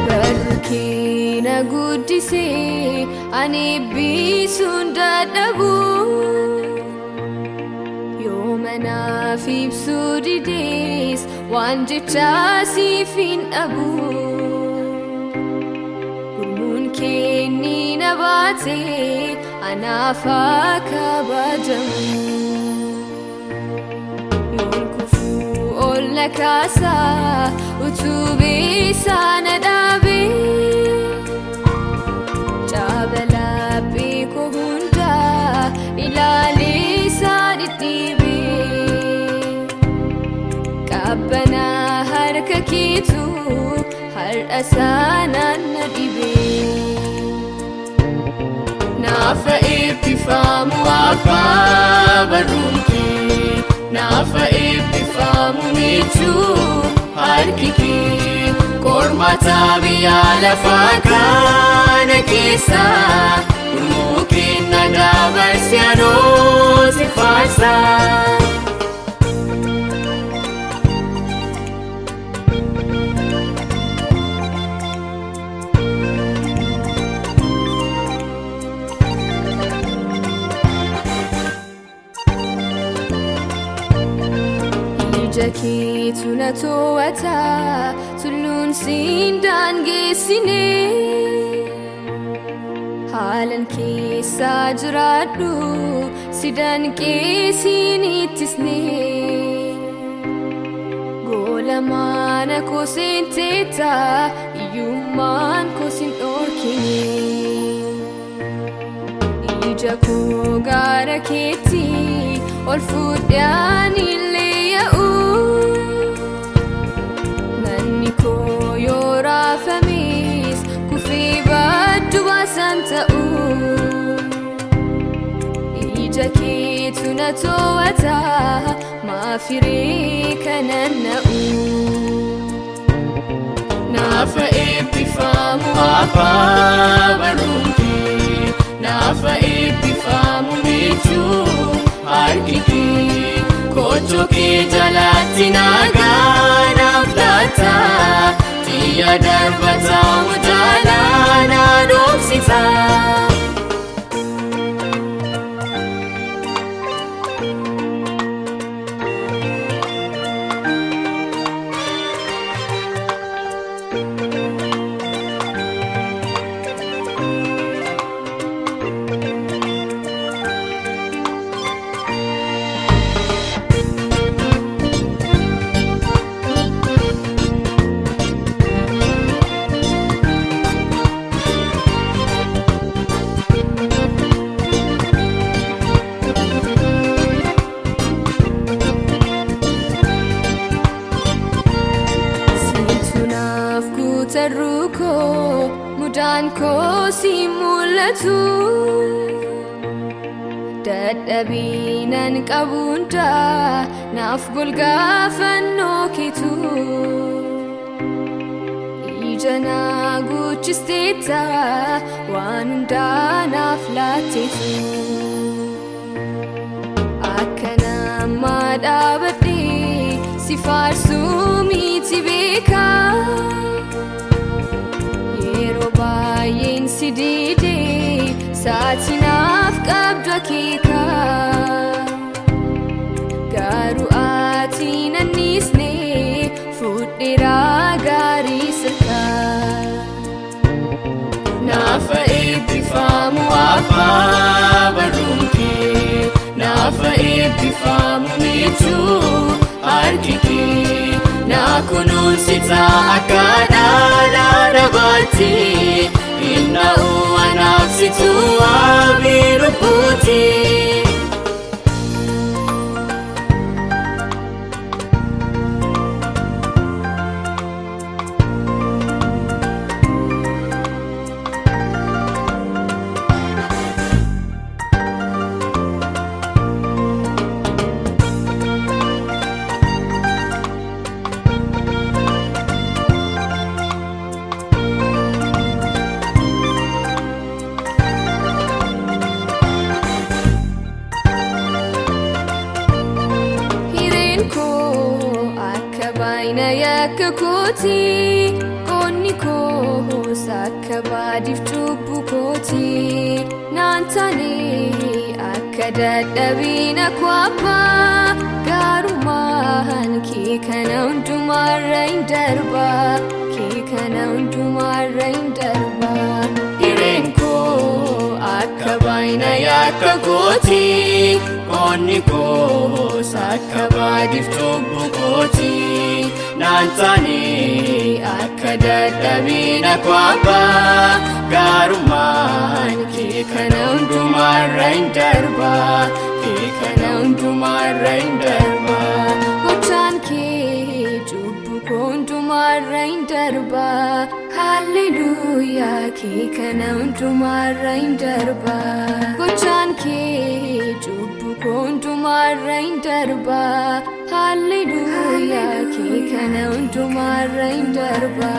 Barru kee na guddisee ani eebbisuun dadhabu. Yoo manaaf ibsuu didees waan jechaa siif hin dhabu. Gurmuun kee ni na baate anaaf haa kabajamu. Yoon kufuu ol na kaasaa utubee isaa na dhaabee. Caaba laphee koo hundaa ilaalee isaa dhidhiibee. Qabbanaa harka keetu har'a saanaan na dhibee. Naafa eebbifamu abbaa barruun kee, naafa eebbifamu michuu harki kee, qormaata biyya lafaa kana keessa gurmuu kee na dabarsi anoo si faarsa. Ija keetu na to'ata tulluun siin daangeessine. Haalan keessaa jiraadhu si danqee siin ittisne. Goola mana koo seenteetta hiyyummaan koo sin dhorkine. Ija koo gara keetti ol fuudhee ani illee yaa'u. Manni koo yoo raafames kufee baddu baasan ta'u. Ija keetu na to'ata maafiree kanan na'u. Naafa eebbifamu abbaa barruun kee, naafa eebbifamu michuu harki kee, koochoo kee jalatti nagaa naaf laata, xiyya darbatamu jalaa na dhoksita. Siitu naaf guutarruu koo mudaan koo si mul'atu. Dadhabiinan qabu hundaa naaf golgaafannoo keetu. Ija naa guuchisteetta waan hundaa naaf laatteetu. Akka namaa dhaabadhee si faarsuu miti beekaa. Yeroo baay'een si didee sa'aatii naaf qabdu akeeka. Garuu ati nan dhiisne fudheeraa gaarii sirkaa. Naafa eebbifamu abbaa barruun kee, naafa eebbifamu michuu harki kee, na kunuunsita akka dhaala dhabaatti. Situ waabii lubbuuti. Hireen koo akka baay'ina yakka kooti, qoonni koos akka baadiif cubbuu kooti. Naan taane akka dadhabina koo abbaa, gaarummaan kee kana hundumaarra hin darba, kee kana hundumaarra hin darba. Hireen koo akka baay'ina yakka kooti, qoonni koos akka baadiif cubbuu kooti. Naan taane akka dadhabina koo abbaa, gaarummaan kee kana hundumaarra hin darba, kee kana hundumaarra hin darba. Gochaan kee cubbuu koo hundumaarra hin darba. Haalleluuyaa, kee kana hundumaarra hin darba. Gochaan kee cubbuu koo hundumaarra hin darba. Haalleluuyaa, kee kana hundumaarra hin darba.